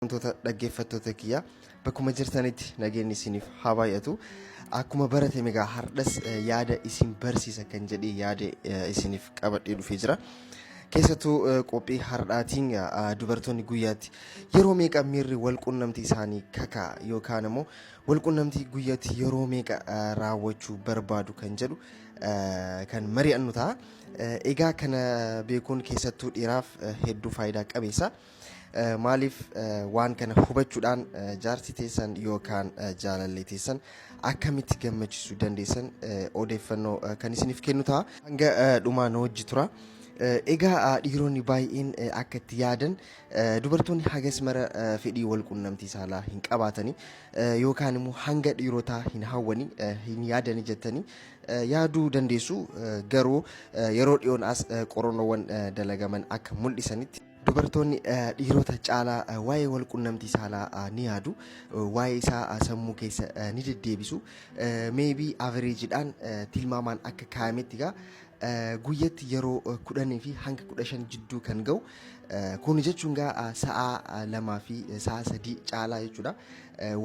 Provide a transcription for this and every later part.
Wantoota dhaggeeffattoota kiyya, bakkuma jirtanitti nageenyi isiniif haa baay'atu. Akkuma baratame egaa hardhas yaada isin barsiisa kan jedhee yaada isiniif qabadhee dhufee jira. Keessattuu qophii hardhaatiin dubartoonni guyyaatti yeroo meeqa miirri wal qunnamtii isaanii kaka'a yookaan immoo wal qunnamtii guyyaatti yeroo meeqa raawwachuu barbaadu kan jedhu kan mari'annu ta'a. Egaa kana beekuun keessattuu dhiiraaf hedduu faayidaa qabeessa. Maaliif waan kana hubachuudhaan jaartii teessan yookaan jaalallee teessan akkamitti gammachiisuu dandeessan odeeffannoo kan isiniif kennu ta'a. Hanga dhumaa nu wajji tura. Egaa dhiironni baay'een akka itti yaadan dubartoonni hagas mara fedhii wal qunnamtii saalaa hin qabaatani yookaan immoo hanga dhiirotaa hin hawwani, hin yaadani jettanii yaaduu dandeessu. Garuu yeroo dhiyoon as qorannoowwan dalagaman akka mul'isanitti dubartoonni dhiirota caalaa waa'ee wal qunnamtii saalaa ni yaadu. Waa'ee isaa sammuu keessa ni deddeebisu. Maybe average-dhaan tilmaamaan akka kaa'ametti egaa guyyatti yeroo 10 fi hanga 15 jidduu kan ga'u. Kun jechuun egaa sa'aa 2 fi sa'aa 3 caalaa jechuudha.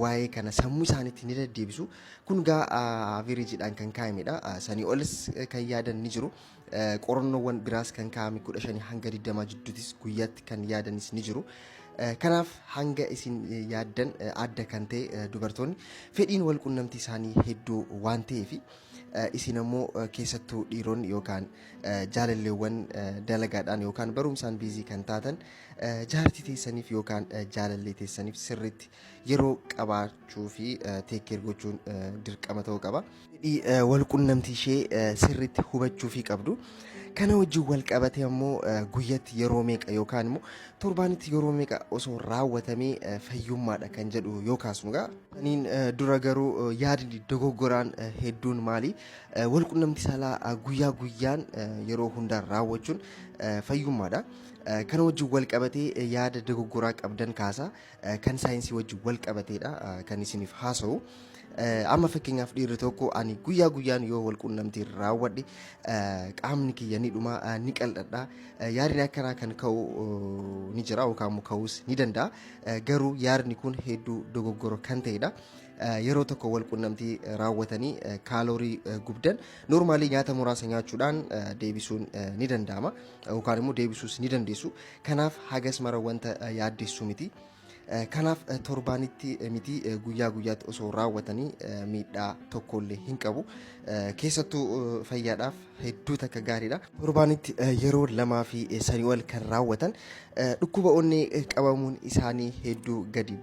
Waa'ee kana sammuu isaaniitti ni deddeebisu. Kun egaa average-dhaan kan kaa'amedha. Sanii olis kan yaadan ni jiru. Qorannoowwan biraas kan kaa'ame 15 hanga 20 jidduutis guyyaatti kan yaadanis ni jiru. Kanaaf hanga isin yaaddan adda kan ta'e dubartoonni fedhiin wal qunnamtii isaanii hedduu waan ta'eef, isin ammoo keessattuu dhiironni yookaan jaalalleewwan dalagaadhaan yookaan barumsaan busy kan taatan jaartii teessaniif yookaan jaalallee teessaniif sirriitti yeroo qabaachuu fi take care gochuun dirqama ta'uu qaba. Fedhii wal qunnamtii ishee sirriitti hubachuu fi qabdu. Kana wajjin wal qabate ammoo guyyatti yeroo meeqa yookaan immoo torbaanitti yeroo meeqa osoo raawwatamee fayyummaadha kan jedhu yoo kaasnu gaa. Saniin dura garuu yaadni dogoggoraan hedduun maali? Wal qunnamtii saalaa guyyaa guyyaan yeroo hundaan raawwachuun fayyummaadha. Kana wajjin wal qabatee yaada dogoggoraa qabdan kaasa. Kan saayinsii wajjin wal qabateedha kan isiniif haasa'u. Amma fakkeenyaaf dhiirri tokko ani guyyaa guyyaan yoo wal qunnamtii raawwadhe qaamni kiyya ni dhuma, ni qal'adha. Yaadni akkanaa kan ka'u ni jira yookaan immoo ka'uus ni danda'a. Garuu yaadni kun hedduu dogoggora kan ta'edha. Yeroo tokko wal qunnamtii raawwatanii kaaloorii gubdan normally nyaata muraasa nyaachuudhaan deebisuun ni danda'ama yookaan immoo deebisuus ni dandeessu. Kanaaf hagas mara wanta yaaddessu miti. Kanaaf torbaanitti miti, guyyaa guyyaatti osoo raawwatanii miidhaa tokkollee hin qabu. Keessattuu fayyaadhaaf hedduu takka gaariidha. Torbaanitti yeroo lamaa fi sanii ol kan raawwatan dhukkuba onnee qabamuun isaanii hedduu gadi bu'a.